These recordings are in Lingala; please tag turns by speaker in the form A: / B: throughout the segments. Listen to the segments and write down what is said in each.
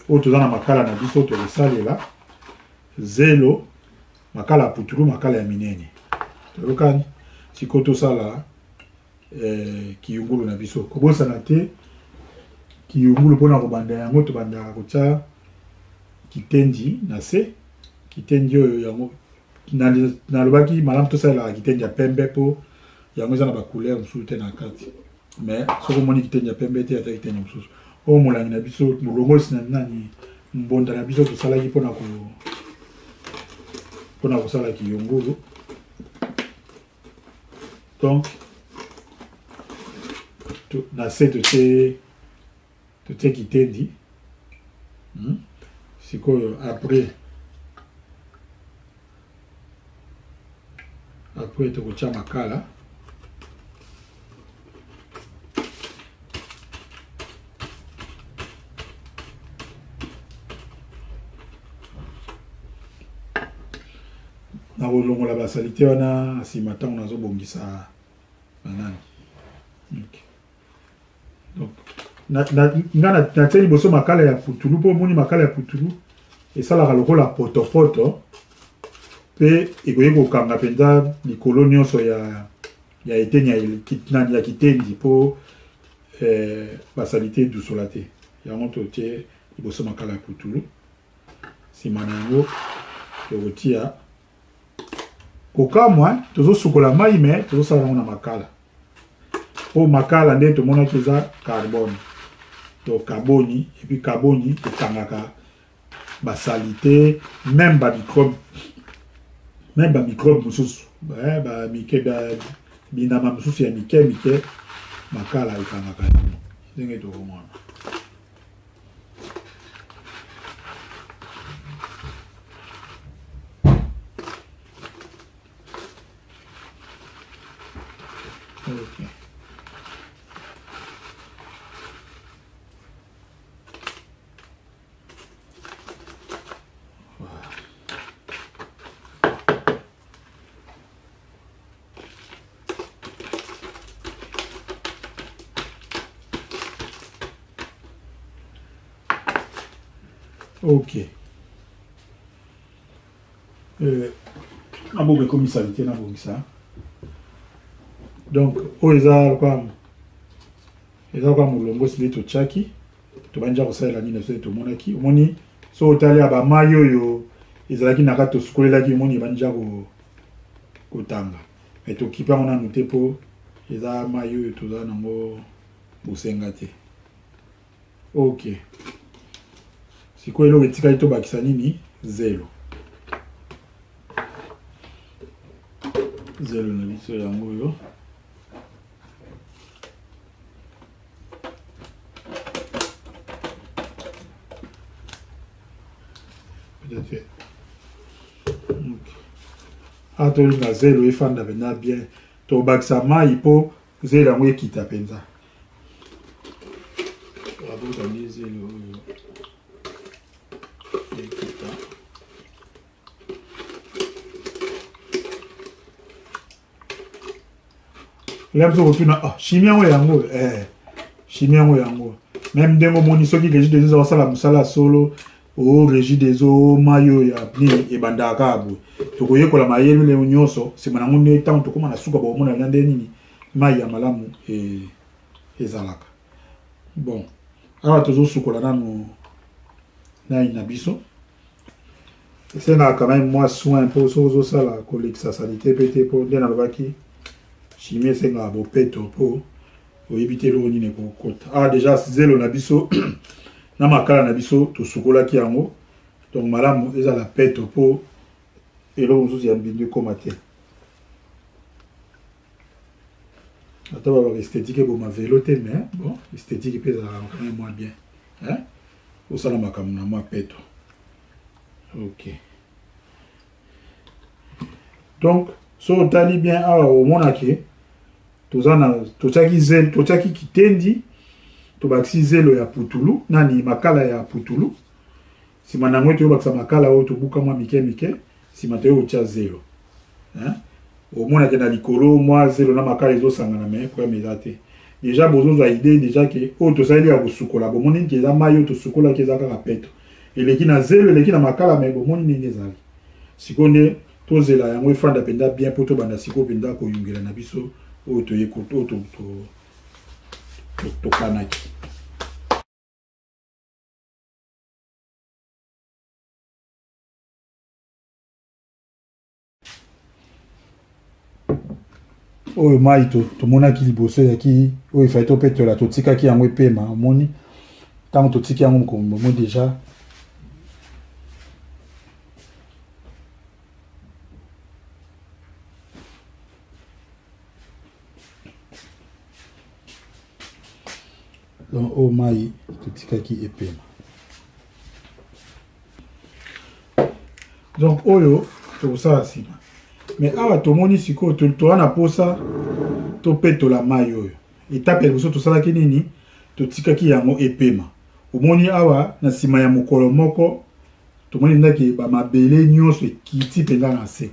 A: Oyo toza na makala na biso tokosalela zelo, makala ya putulu, makala ya minene. Toyokani? Sikoyo tosala kiyungulu na biso. Kobosana te kiyungulu mpona kobanda yango tobandaka kotya kitendi na se. Kitendi oyo yango nalobaki malamu tosalelaka kitendi ya pembe mpo yango eza na ba couleur mosusu te na kati. Mais soki omoni kitendi ya pembe te, ata kitendi mosusu. Oyo molangi na biso, molongosi na nani, mbonda na biso tosalaki mpona kosala kiyungulu. Donc na se totie kitendi. Sikoyo après tokotia makala. Nakolongola basalite wana nsima ntango nazobongisa banani. Okay. Donc, nga natie liboso makala ya putulu mpo omoni makala ya putulu esalaka lokola potopoto mpe ekoki kokanga mpenza likolo nyonso ya eteni ya kitendi mpo basalite edusola te. Yango totie liboso makala ya putulu. Nsima na yango tokotia kokamwa, tozosukola mai me tozosala yango na makala. Po makala nde tomonaki eza carbone to kaboni, et puis kaboni ekangaka basalite, même ba microbe, même ba microbe mosusu, ba mike, ba binama mosusu ya mike mike, makala ekangaka yango ndenge tokomona. Okay. Ok. Nabonga ekomi salite, nabongisa. Donc oyo eza lokola eza lokola molongo esili totiaki, tobandi kosalela nini soki tomonaki. Omoni so otali ya bamai oyo ezalaki na kati tosukolelaki, omoni ebandi ja kotanga. Mais tokipe yango nanu te mpo eza mai oyo toza nango bosenga te. Ok, sikoyo eloko etikali tobakisa nini? Zelo. Zelo na biso yango oyo. Peut-être. Ok. Ah, tolinga zelo efanda mpenza bien, tobakisa mai mpo zelo yango ekita mpenza. Abotami zelo oyo ekita. Là, biso kotuna, ah, chimie yango yango, chimie yango yango. Même ndenge omoni soki Régie des eaux asala mosala solo, o Régie des eaux mai oyo ya nini ebandaka kaka boye. Tokoyekola mayele nyonso, nsima nango nde ntango tokóma na suka bokomona na nde nini mai ya malamu ezalaka. Bon, awa tozosukola nanu nai na biso. Esengaka quand même mwa soin mpo soki ozosala kolekisa salite pe te, mpo nde nalobaki chimie esengaka bopeto mpo oyebi te eloko nini ekokota. Awa déjà zelo na biso na makala na biso tosukolaki yango, donc malamu ezala peto mpo eloko mosusu ya mbindo ekóma te. Ata babaka esthétique eboma velo te, mais bon, esthétique mpe ezalaka quand même moins bien, hein? Osala makambo na mwa peto. Ok, donc so otali bien awa omonake toza na totiaki zelo, totiaki kitendi, tobakisi zelo ya putulu nani makala ya putulu. Nsima na yango toyobakisa makala oyo tobuka mwa mike mike, nsima toye kotia zelo, hein? Omonake na likolo mwa zelo na makala ezosangana, mais problème eza te. Déjà bozozwa idée déjà ke oyo tosaleli ya kosukola, bomoni ke eza mai oyo tosukolaki eza kaka peto. Eleki na zelo, eleki na makala, mais bomoni ndenge ezali. Sikoyo nde tozela yango efanda mpenza bien mpo tobanda sikoyo mpenza koyungela na biso oyo toye oyo tokanaki. Oyo mai tomonaki liboso ezalaki oyo efai topetola, totikaki yango epema. Omoni ntango totiki yango mokombo deja donc oyo mai totikaki epema. Donc oyo tokosala nsima, mais awa tomoni sikoyo toa na posa topetola mai oyo. Etape ya liboso tosalaki nini? Totikaki yango epema. Omoni awa na nsima ya mokolo moko tomoni ndaki bamabele nyonso ekiti mpenza na nse.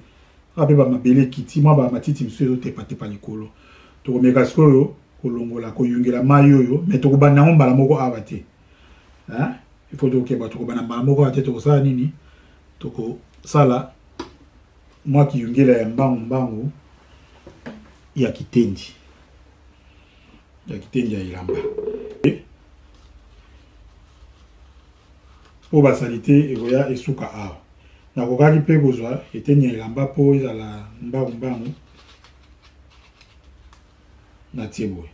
A: Awa mpe bamabele ekiti, mwa bamatiti mosusu ezotepatepa likolo. Tokomeka sikoyo kolongola, koyungela mai oyo, mais tokobanda yango mbala moko awa te. Il faut tokeba, tokobanda mbala moko awa te. Tokosala nini? Tokosala mwa kiyungela ya mbangu mbangu ya kitendi, ya kitendi ya elamba, mpo basalite ekoya esuka awa. Nakokaki mpe kozwa eteni ya elamba mpo ezala mbangu mbangu. Natie boye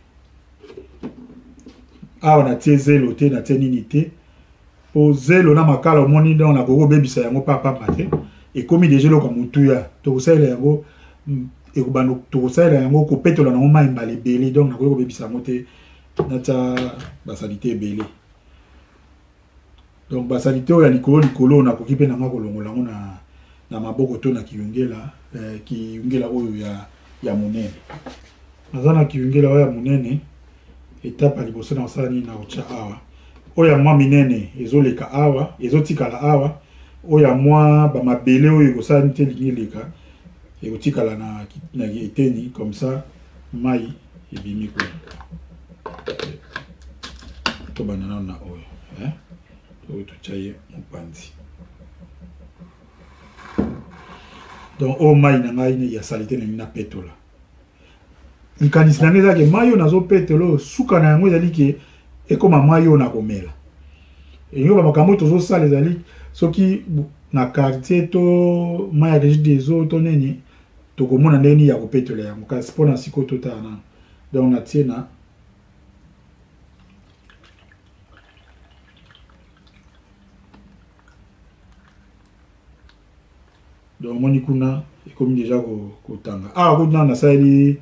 A: awa, natie zelo te, natie nini te, mpo zelo na makala omoni, donc nakoki kobebisa yango papamba te. Ekomi deja eloko ya motuya, tokosalela yango, ekobanda tokosalela yango kopetola nango mai mbala ebele, donc nakoki kobebisa yango te, natia basalite ebele. Donc basalite oyo ya likolo likolo nakoki mpe nanga kolongola yango na maboko to na kiyungela, kiyungela oyo ya monene. Naza na kiyungela oyo ya monene. Etape ya liboso na kosala nini? Na kotya awa oyo ya mwa minene ezoleka awa, ezotikala awa. Oyo ya mwa bamabele oyo ekosala nini te, elingi eleka, ekotikala na eteni comme ça mai ebimi kuna. Tobanda nano na oyo, eh? Oyo totya ye mopanzi. Donc oyo mai na ngai ya salite nalingi napetola. Likanisi na ngai ezalaki mai oyo nazopetola oyo, suka na yango ezali ke ekóma mai oyo nakomela. Elingi ba makambo oyo tozosala ezali soki na quartier to mai ya Régie des eaux to nini, tokomona ndenge nini ya kopetola yango. Kasi mpona sikoyo totala nano. Donc natie na donc omoni kuna ekomi deja kotanga awa. Kuna nasaleli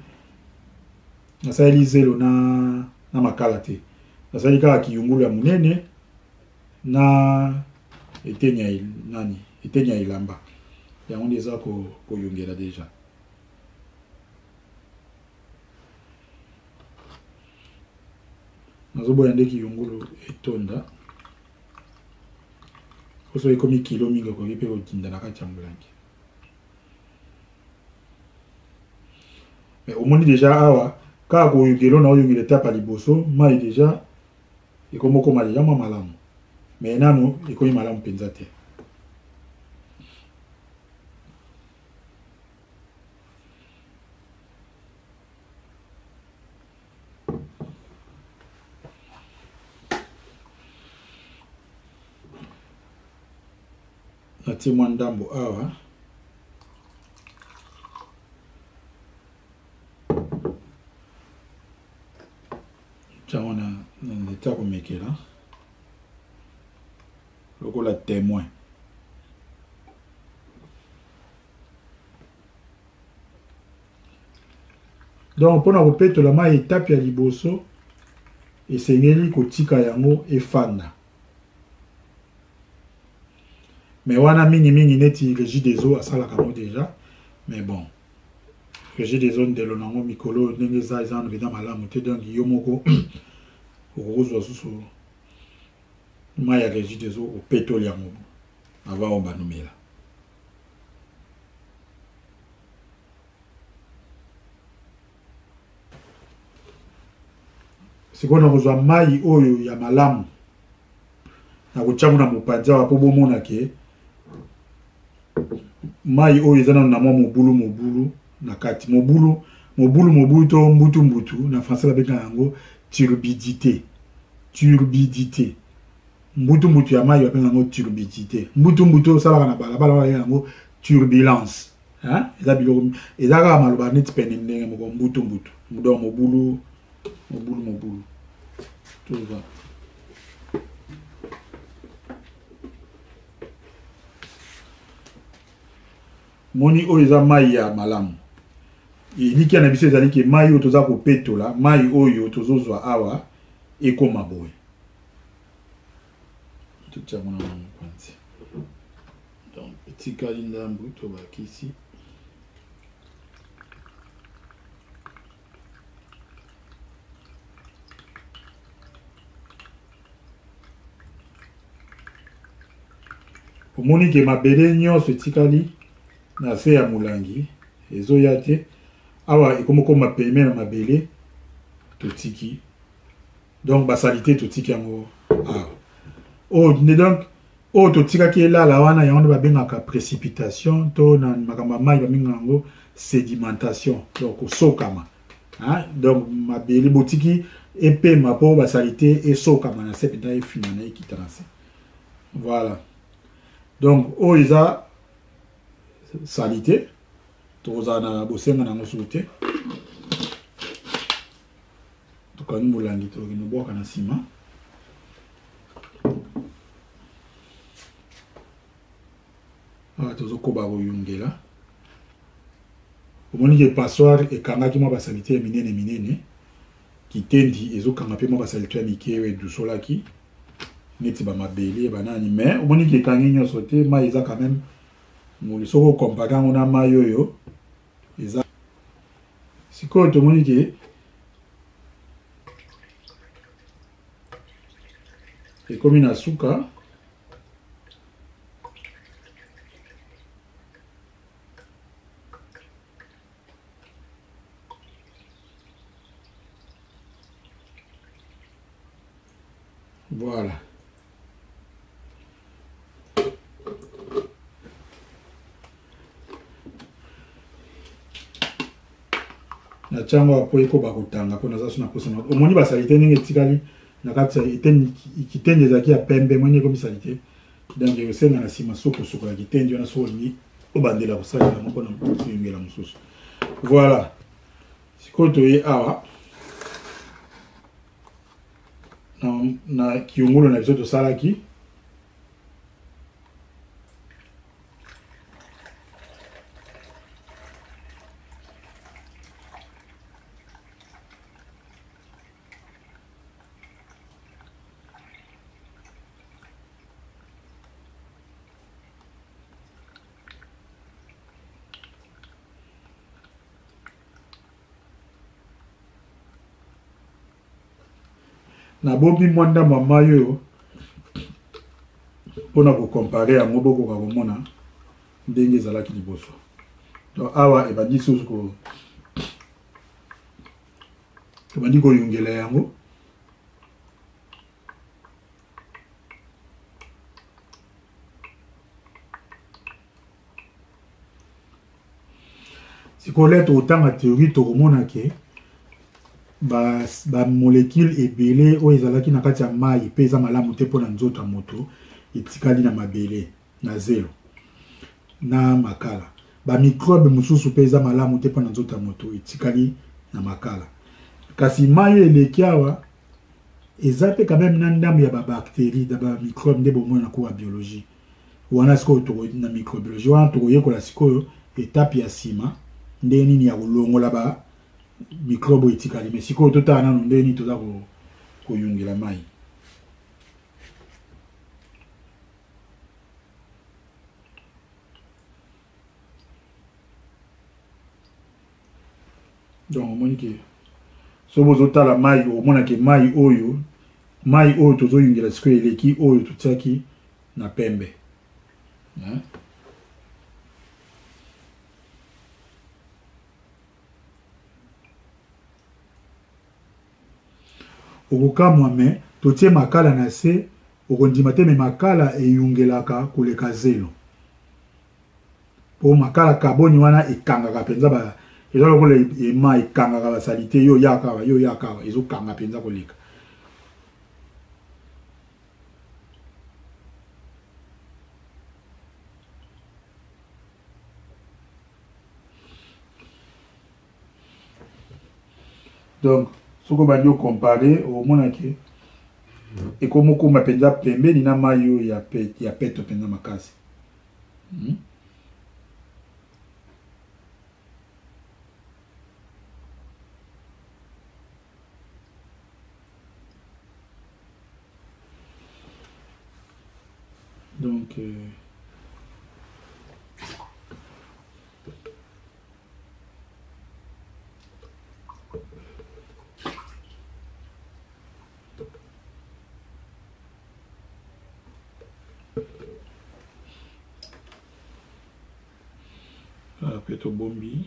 A: zelo na makala te, nasali kaka kiyungulu ya monene na eteni ya nani, eteni ya elamba. Yango nde eza koyungela deja. Nazoboya nde kiyungulu etonda, soki ekomi kilo mingi okoki mpe kodinda na kati ya molangi. Mais omoni deja awa kaka koyungela na oyungela etape ya liboso, mai deja ekomi okoma deja mwa malamu, mais nanu ekomi malamu mpenza te. Natie mwa ndambo awa, tiango na nzete ya komekela lokola témoin. Donc mpona kopetola mai, etape ya liboso esengeli kotika yango efanda. Mais wana mingimingi neti Régie des eaux asalaka yango déjà. Mais bon, Régie des eaux ndelo nango mikolo ndenge eza, eza wana mpenza malamu te. Donc yo moko okokozwa susu mai ya Régie des eaux, opetoli yango avant obanumela. Sikoyo nakozwa mai oyo ya malamu. Nakotya yango na mopanzi awa mpo bomona ke mai oyo eza nano na mwa mobulu mobulu na kati. Mobulu mobulu mobulu to mbutu mbutu na français babengaka yango turbidité. Turbidité. Mbutu mbutu ya mai babengaka yango turbidité. Mbutu mbutu osalaka na balabala babengaka yango turbulence. Hein? Eza biloko eza kaka maloba neti pene ndenge moko mbutu mbutu. Donc mobulu mobulu mobulu. Tozwa. Moni oyo eza mai ya malamu. Elikya na biso ezali ke mai oyo toza kopetola, mai oyo tozozwa awa ekoma boye. Totia yango na mopanzi. Donc etikali ndambu tobakisi. Omoni ke mabele nyonso etikali na se ya molangi ezoya te. Awa ekomi kokoma peme na mabele, totiki donc basalite totiki yango awa. Oyo nde donc oyo totikaki elala wana, yango nde babengaka précipitation, to na makambo ya mai babengaka yango sédimentation, donc kosokama. Hein? Donc mabele botiki epema mpo basalite esokama na se mpenza, efina na ekita na se. Voilà. Donc oyo eza salite, tokozala na bosenga na yango suku te. Tokangi molangi, tokokende bwaka na nsima. Awa tozokoba koyungela. Omoni ke passoire ekangaki mwa basalite ya minene minene, kitendi ezokanga mpe mwa basalite ya mike oyo edusolaki neti bamabele banani, mais omoni ke ekangi nyonso te. Mai eza quand même moli soki okompare yango na mai oyo eza sikoyo. Tomoni ke ekomi na suka. Voilà. Na ntango ya po ekoba kotanga mpo naza so na posa. Omoni basalite ndenge etikali na kati ya kitendi ezalaki ya pembe, moni ekomi salite. Donc ekosenga na nsima soki kosukola kitendi wana, soki olingi obandela kosalela yango mpona koyungela mosusu. Voilà. Sikoyo toye awa na kiyungulu na biso tosalaki. Nabombi mwa ndambo ya mai oyo mpona kokompare yango, bokoka komona ndenge ezalaki liboso. Donc awa ebandi susu ko ebandi koyungela yango. Sikoyo lè tokotanga théorie, tokomona ke ba molécule ebele oyo ezalaki na kati ya mai mpe eza malamu te mpona nzoto ya moto etikali na mabele, na zelo, na makala. Ba microbe mosusu mpe eza malamu te mpona nzoto ya moto etikali na makala. Kasi mai oyo eleki awa eza mpe quand même na ndambo ya ba bactérie, na ba microbe nde bomona na cours ya biologie wana. Sikoyo na microbiologie wana tokoyekola sikoyo etape ya nsima ndenge nini ya kolongola ba microbe oyo etikali. Mais sikoyo totala nano ndenge nini toza koyungela mai. Donc omoni ke soki bozotala mai, okomona ke mai oyo tozoyungela sikoyo eleki oyo totiaki na pembe, hein? Okokamwa, me totie makala na se. Okondima te, mais makala eyungelaka koleka zelo. Po makala carbone wana ekangaka penza ba eza lokola ema ekangaka ba salite yo yaka awa yo yaka awa ezokanga penza koleka. Donc soki obandi okompare okomona ke ekomokoma mpenza pembeni na mai oyo ya, pe, ya peto mpenza makasi hmm? Donc, euh, Après tobombi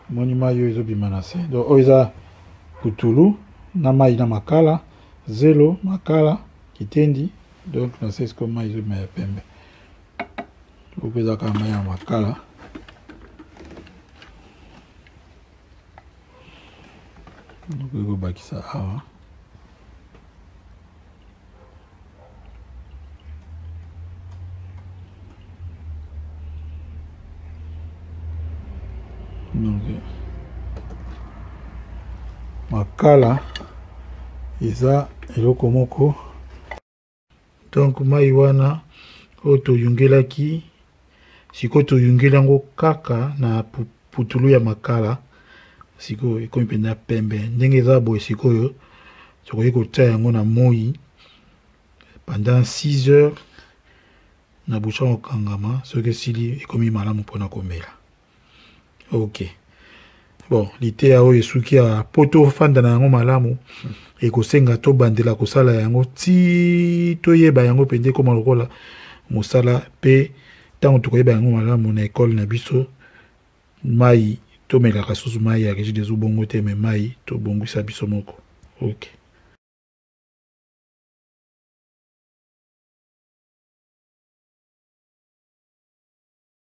A: moni mai oyo ezobima na se donc oyo eza putulu na mai na makala zelo makala kitendi donc na se sikoyo mai ezobima ya pembe oyo mpe eza kaka mai ya makala. Okoki kobakisa awa donc makala eza eloko moko. Donc mai wana oyo toyungelaki sikoyo toyungeli yango kaka na putulu ya makala sikoyo ekomi mpenza pembe ndenge eza boye. Sikoyo tokoki kotia yango na moi pendant 6 heures na bouchon kokangama, soki esili ekomi malamu mpona komela. Ok, bon, liteya oyo esuki ya po tofanda na yango malamu, ekosenga tobandela kosala yango ti toyeba yango mpenza ekoma lokola mosala. Mpe ntango tokoyeba yango malamu na ekole na biso, mai tomelaka susu mai ya Regideso bongo te, me mai tobongisa biso moko. Ok.